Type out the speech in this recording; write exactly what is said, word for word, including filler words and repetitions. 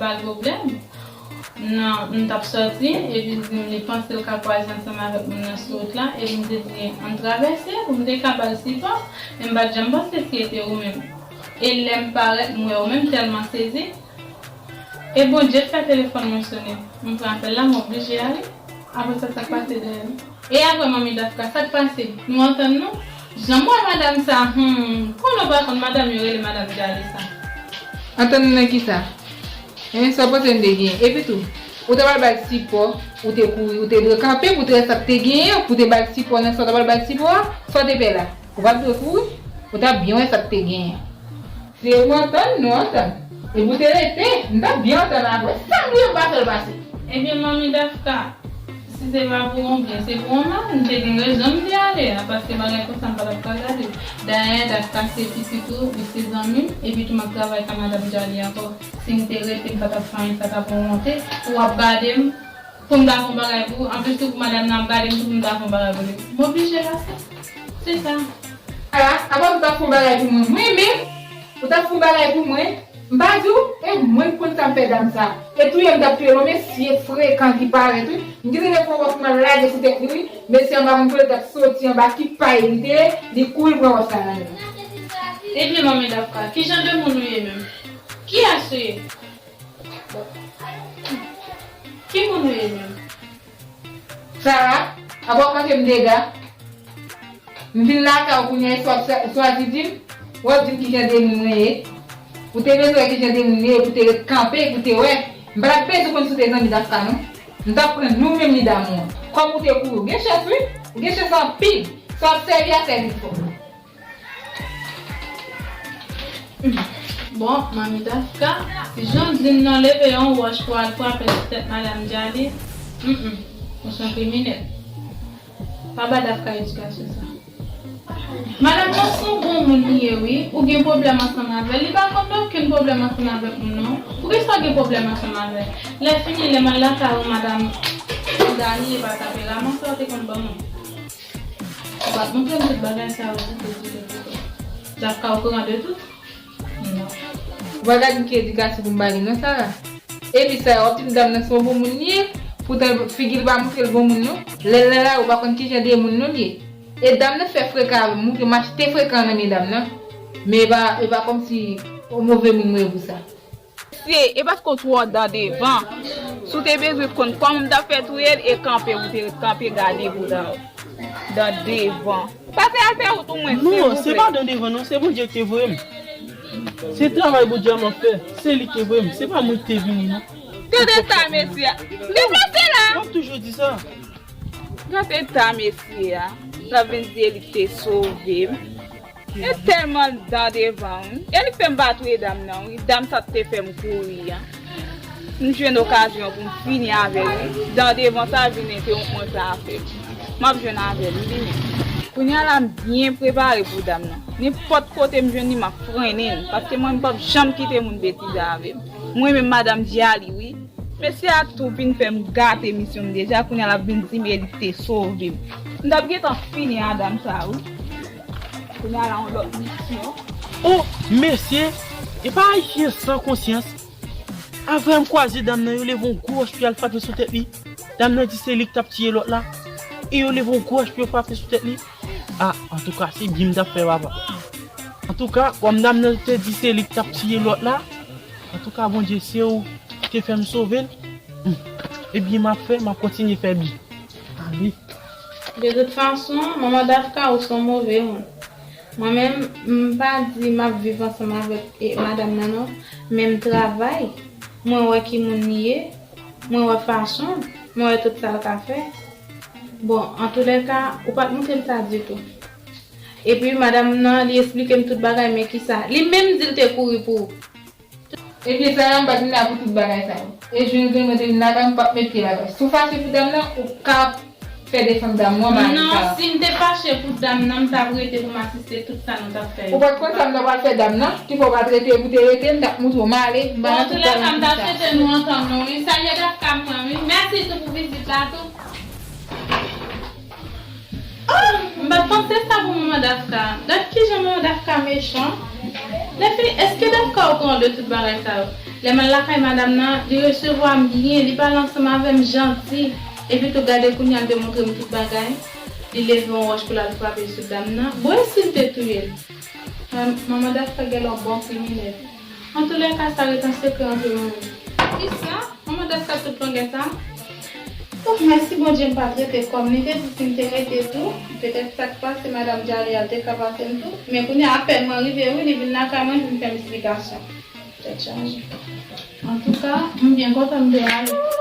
Ba l pwoblèm. Non, m t ap sòti, epi l di m li panse l ka kwaze ansanm avèk moun nan sou wout la, epi m te di ann travèse pou m te ka ba l sipò, men m pa t janm panse si e te ou menm. E lè m parèt, m wè ou menm tèlman sezi. E Bondye fè telefòn mwen sonnen. M pran apèl la, m oblije ale. Apre sa, sa k pase dèyè m? E apre, manmi Dafka, sa k pase? Nou antann nou? Jan m wè madanm sa, hmm, konnen w pa konn madanm yo rele madanm Djali sa. Antann nou nan kisa? Hein, sa w panse m te genyen? Epi tou, ou ta pral ba l sipò, ou te kouri, ou te dwe kanpe pou te wè sa k te genyen, pou te ba l sipò nan sa w ta pral ba l sipò a, sa w te fè la? Ou pa t dwe kouri, ou ta byen wè sa k te genyen. Si e pou antann, nou antann. E pou te rete, m ta byen antann avè w. Sa m bliye m pa fè l pase. Ebyen, manmi Dafka, si se pa pou yon byen, se pou yon mal, m te gen rezon m te ale a, paske bagay konsa m pa t ap ka gade. Dayè, Dafka se pitit ou, li se zanmi m, epi tou m ap travay ka madanm Djali ankò. Si m te rete, m pa t ap fè anyen, sa t ap yon wonte. Ou ap gade m, pou m ta fè yon bagay pou ou. Anplis tou, pou madanm nan ap gade m tou pou m ta fè yon bagay pou li. M oblije pase. Se sa. Ala, apa ou ta fè yon bagay pou mwen? Mwen menm? Ou ta fè yon bagay pou mwen? M pa di w, e mwen k konn sa m fè dam sa. E touye m t ap touye l, yon mesye frekan ki parèt, wi. M gentan fè yon bòs m al lage sou tèt li, wi. Mesye an pa konn kote l t ap soti anba ki pay li te ye, li kouri pran bòs la nan men l. Ebyen, manmi Dafka, ki jan de moun ou ye menm? Kiyès ou ye? Ki moun ou ye menm? Sara, apa w ap manke m dega? M vin lakay ou kounye a, epi w ap sa- swazi di m, w ap di m ki jan de moun mwen ye. Ou te bezwen wè ki jan de moun mwen ye, pou te ret kanpe, pou te wè. M pa t ap bezwen konn si w te zanmi Dafka non. M t ap pran non menm li damou an. Kòm ou te kouri, ou gen chans wi. Ou gen chans anpil. Sa w ap sèvi a sèvi l fò. Bon, manmi Dafka, jan w di m nan, leve yon wòch pou al frape sou tèt madanm Djali. Mm, mm. Ou se yon kriminèl. Pa ba Dafka edikasyon sa. Madanm nan se yon bon moun li ye wi. Ou gen pwoblèm ansanm avè l. Li pa konn okenn pwoblèm ansanm avèk moun non. Poukisa w gen pwoblèm ansanm avè l? Lè fini, lè m al lakay ou, madanm Dani, e pa tape ramanse w te konn ban mwen. Ou pa t montre m tout bagay sa yo, tout, tout, tout, tout. Dafka okouran de tout? Non. Ou pa ka di m ki edikasyon pou m ba li non, Sara. Epi Sara, w ap di m dam nan se yon bon moun li ye, poutan figi l pa montre l bon moun non. Lè l nan lari, ou pa konn ki jan de moun non li ye. E dam nan fè frekan avè m, montre m achte frekan nan men dam nan. Men e pa, e pa kòmsi yon move moun mwen ye pou sa. Mesye, e paske w twò dan devan. Si w te bezwen konn kòman m t ap fè touye l, e kanpe pou w te ret kanpe gade pou w dan, dan devan. Pase al fè wout ou mwen, silvouplè. Non, se pa dan devan non, se Bondye ki te voye m. Se travay Bondye a m ap fè, se li ki te voye m, se pa mwen ki te vini non. Gade eta mesye a. Deplase la. W ap toujou di sa. Gade eta mesye a. L ap vin di e li ki te sove m. E tèlman l dan devan wi. E li k fè m pa touye dam nan wi. Dam sa t te fè m kouri an. M jwenn okazyon pou m fini avè l wi. Dan devan sa vin entewonp mwen fè afè m. M ap jwenn avè l wi li menm. Kounye a la m byen prepare pou dam nan. Nenpòt kote m jwenn li m ap frennen l. Paske mwen m p ap janm kite moun betize avè m. Mwen menm madanm Djali wi. Mesye a tou vin fè m gate misyon m deja, kounye a l ap vin di m e li k te sove m. M t ap gentan fini a dam sa wi. Kounye a la yon lòt misyon. O, mesye, e pa ayisyen san konsyans. Avè m kwaze dam nan, yo leve yon gwo wòch pou y al frape sou tèt li. Dam nan di se li k t ap tiye lòt la. E yo leve yon gwo wòch pou yo frape sou tèt li. A, antouka, se byen m t ap fè, papa. Antouka, kòm dam nan te di se li k t ap tiye lòt la, antouka, Bondye, se ou ki te fè m sove l. Hmm. E byen m ap fè, m ap kontinye fè byen. Ale. De tout fason, manman Dafka, ou se yon move moun. Mwen menm, m pa di m ap viv ansanm avèk, e, madanm nan non, men m travay, mwen wè ki moun li ye, mwen wè fason l, mwen wè tout sa l ka fè. Bon, antoulèka, ou pa t montre m sa ditou. Epi madanm nan, li esplike m tout bagay, men kisa? Li menm di l te kouri pou ou. Ebyen, Sara, m pa t vin la pou tout bagay sa yo. E jou nou te mwen te vin lakay, m p ap met pye lakay. Si w fache pou dam nan, ou ka fè defann dam ou an, mari Sara. Non, si m te fache pou dam nan, m t ap rete pou m asiste tout sa nou t ap fè yo. Ou pa t konn sa m t ap al fè dam nan, ki fè w pa t rete pou te rete, m t ap montre w m ale, m pa nan tout bagay sa. Bon, antoulèka, m t ap swete nou antann nou, wi. Salye Dafka mwen, wi. Mèsi tou pou vizit la tou. Oh, m pa t panse sa pou manman Dafka. Gad kijan manman Dafka mechan. Lèfini, èske Dafka okouran de tout bagay sa yo? Lè m al lakay madanm nan, li resevwa m byen, li pale ansanm avè m janti. Epi tou gade kounye a l te montre m tout bagay. Li leve yon wòch pou l al frape sou dam nan. Bon, e si l te touye l? Manman Dafka genlè yon bon kriminèl. Antoulèka, sa ret an sekrè ant nou. Kisa? Manman Dafka tout longè sa? Ouf, mèsi Bondye m pa t rete kòm li te di si m te rete tou. Petèt sa k pase madanm Djali a te ka pase m tou. Men kounye a apèn mwen rive wi, li vin lakay mwen vin fè m esplikasyon. Tèt chaje. Antouka, m byen kontan m te ale.